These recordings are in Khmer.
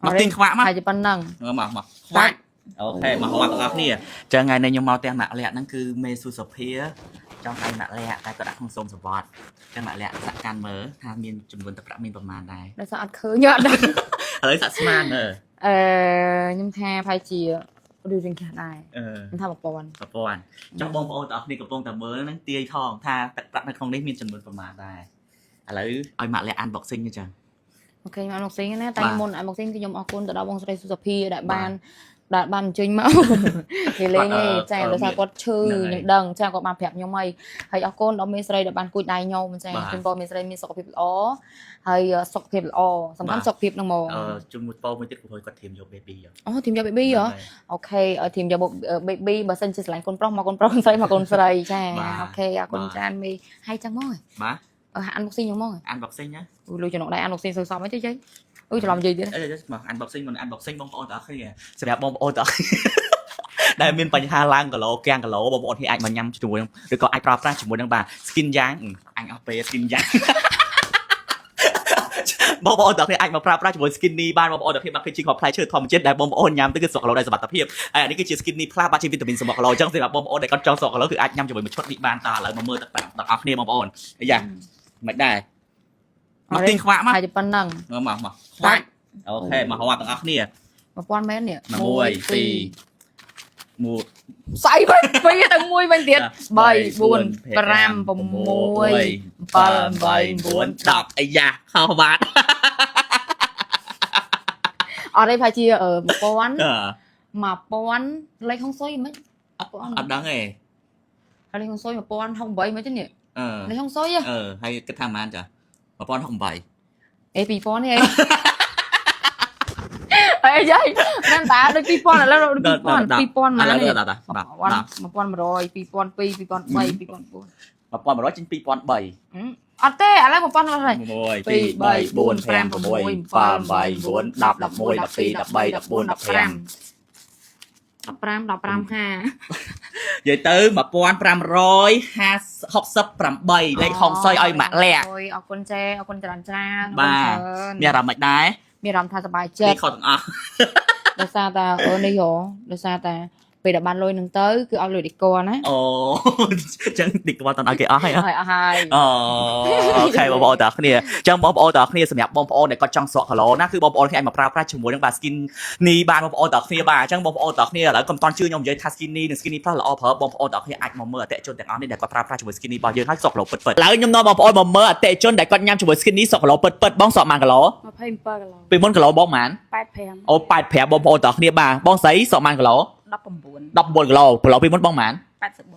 មកទាញខ្វាក់មក ហើយជាប៉ុណ្ណឹង មកមកខ្វាក់ OK មកហត់ទាំងអស់គ្នាចឹងថ្ងៃនេះខ្ញុំមកផ្ទះម៉ាក់លាក់ហ្នឹងគឺមេសុសភាចង់ឲ្យម៉ាក់លាក់តែគាត់ដាក់ក្នុងសូមសវត្តចឹងម៉ាក់លាក់សាក់កាន់មើលថាមានចំនួនទឹកប្រាក់មានប្រមាណដែរ ដោយសារអត់ឃើញអត់ដឹង ឥឡូវសាក់ស្មានមើល អឺខ្ញុំថាប្រហែលជារឿងរឿងខ្លះដែរ អឺ ខ្ញុំថា1000 ប្រព័ន្ធចង់បងប្អូនទាំងអស់គ្នាកំពុងតែមើលហ្នឹងទាយថងថាទឹកប្រាក់នៅក្នុងនេះមានចំនួនប្រមាណដែរឥឡូវឲ្យម៉ាក់លាក់ unboxing ចឹង OK ខ្ញុំ unboxing ណាតែ បាទ មុន unboxing គឺខ្ញុំអរគុណទៅដល់បងស្រីសុសភាដែល បាទ បានដែលបានអញ្ជើញមក គេលេង គាត់ ឯងចា អឺ ដោយសារគាត់ឈឺ ហ្នឹងហើយ ខ្ញុំដឹងចាគាត់បានប្រាប់ខ្ញុំហើយហើយអរគុណដល់មេស្រីដែលបានគួចដៃខ្ញុំចា បាទ ជូនពរមេស្រីមានសុខភាពល្អហើយសុខភាពល្អសំខាន់ បាទ សុខភាពហ្នឹងហ្មង អឺជុំមួយពោមួយទៀតព្រោះគាត់ធៀមយក baby ហ៎ អូធីមយក baby ហ៎ OK ធីមយក baby បើសិនជាស្រឡាញ់កូនប្រុសមកកូនប្រុសកូនស្រីមកកូនស្រីចា បាទ OK អរគុណ បាទ ច្រើនមីហើយចឹងមក បាទ អឺ unboxing ហ្នឹងមក unboxing ណា អូលុយចំណុកដៃ unboxing សើសមអីទេយាយអឺច្រឡំនិយាយទៀត អេមក unboxing មុន unboxing បងប្អូនទាំងអស់គ្នាសម្រាប់បងប្អូនទាំងអស់គ្នា ដែលមានបញ្ហាឡើងគីឡូកាំងគីឡូបងប្អូនគ្នាអាចមកញ៉ាំជាមួយនឹងឬក៏អាចប្រើប្រាស់ជាមួយនឹងបាទ skin យ៉ាងអញអស់ពេល skin យ៉ាង បងប្អូនទាំងអស់គ្នាអាចមកប្រើប្រាស់ជាមួយ skin នេះបានបងប្អូនទាំងអស់គ្នាបាទគឺជាគ្រាប់ផ្លែឈើធម្មជាតិដែលបងប្អូនញ៉ាំទៅគឺស្រកគីឡូដោយសុវត្ថិភាពហើយអានេះគឺជា skin នេះ plus បាទជាវីតាមីនសម្បកគីឡូអញ្ចឹងសម្រាប់បងប្អូនដែលគាត់ចង់ស្រកគីឡូគឺអាចញ៉ាំជាមួយមួយឈុតនេះបានតើឥឡូវមកមើលទឹកប្រាក់ទាំងអស់គ្នាបងប្អូនអាយ៉ាមិនដែរមកទាញខ្វាក់មក ហើយជាប៉ុណ្ណឹង មកមកខ្វាក់ OK មកហត់ទាំងអស់គ្នា 1000មែននេះ 1 2 1 ស្អីវិញ2ទៅ1វិញទៀត3 4 5 6 7 8 9 10អាយ៉ាខុសបាទ អត់ទេប្រហែលជា1000 អឺ 1000លេខហុងស៊ុយមិន អត់ដឹងទេ ហើយលេខហុងស៊ុយ1068មិនទេនេះ អឺ លេខហុងស៊ុយហ៎ អឺហើយគិតថាប៉ុន្មានចា1068 អេ2000នេះអីអីយាយមែនតាដូច2000ឥឡូវដូច2000 2000 ឥឡូវ ម៉ានេះ ដល់ដល់ 1100 2002 2003 2004 1100ចេញ2003 អត់ទេឥឡូវ1000ហើយ 1 2 3 4 5 6 7 8 9 10 11 12 13 14 15 15 15 5 និយាយទៅ1568លេខហុងស៊ុយឲ្យម៉ាក់លាក់ អូយអរគុណចេអរគុណច្រើនច្រើន បាទ មានអារម្មណ៍មិនដែរ មានអារម្មណ៍ថាសប្បាយចិ នេះ ត្ត ខុសទាំងអស់ ដោយសារតាអូនេះហ៎ដោយសារតាពេលដែលបានលុយនឹងទៅគឺឲ្យលុយឌីកណា អូអញ្ចឹងតិចគាត់តន់ឲ្យគេអស់ហើយហ៎ ហើយអស់ហើយ អូ OK បងប្អូនទាំងអស់គ្នាអញ្ចឹងបងប្អូនទាំងអស់គ្នាសម្រាប់បងប្អូនដែលគាត់ចង់ស្រកគីឡូណាគឺបងប្អូនគ្នាអាចមកប្រើប្រាស់ជាមួយនឹងបាទ skin នេះបានបងប្អូនទាំងអស់គ្នាបាទអញ្ចឹងបងប្អូនទាំងអស់គ្នាឥឡូវកុំតន់ជឿខ្ញុំនិយាយថា skin នេះនិង skin នេះ plus ល្អប្រើបងប្អូនទាំងអស់គ្នាអាចមកមើលអតិថិជនទាំងអស់នេះដែលគាត់ប្រើប្រាស់ជាមួយ skin នេះរបស់យើងហើយស្រកគីឡូពិតៗឥឡូវខ្ញុំនាំបងប្អូនមកមើលអតិថិជនដែលគាត់ញ៉ាំជាមួយ skin នេះស្រកគីឡូពិតៗបងស្រកប៉ុន្មានគីឡូ 27គីឡូ ពីមុនគីឡូបងប៉ុន្មាន 85 អូ85បងប្អូនទាំងអស់គ្នាបាទបងស្រីស្រកប៉ុន្មានគីឡូ 19 19គីឡូគីឡូពីមុនបងប៉ុន្មាន 84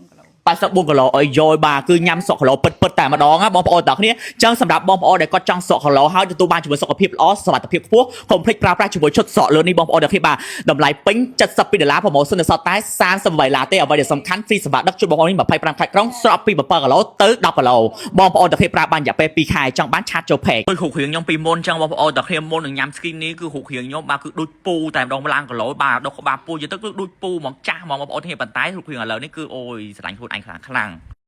គីឡូ 84គីឡូអុយយយបាទគឺញ៉ាំសក់គីឡូពិតពិតតែម្ដងណាបងប្អូនទាំងគ្នាអញ្ចឹងសម្រាប់បងប្អូនដែលគាត់ចង់សក់គីឡូហើយទទួលបានជាមួយសុខភាពល្អសុខភាពខ្ពស់កុំភ្លេចប្រើប្រាស់ជាមួយឈុតសក់លើនេះបងប្អូនទាំងគ្នាបាទតម្លៃពេញ72ដុល្លារ promotion នៅសល់តែ38ដុល្លារទេអ្វីដែលសំខាន់ free សម្រាប់ដឹកជូនបងប្អូននេះ25ខែក្រុងស្រកពី7គីឡូទៅ10គីឡូបងប្អូនទាំងគ្នាប្រើបានរយៈពេល2ខែចង់បាន chat ចូល page ដូចរូបរាងខ្ញុំពីមុនអញ្ចឹងបងប្អូនទាំងគ្នាមុននឹងញ៉ាំ skin នេះគឺរូបរាងខ្ញុំបាទគឺដូចពូតែម្ដងឡើងគីឡូបាទដុសក្បាលពូយទៅគឺដូចពូហ្មងចាស់ហ្មងបងប្អូនទាំងគ្នាប៉ុន្តែរូបរាងឥឡូវនេះគឺអូយស្រឡាញ់ខ្លួនឯងខ្លាំងខ្លាំង។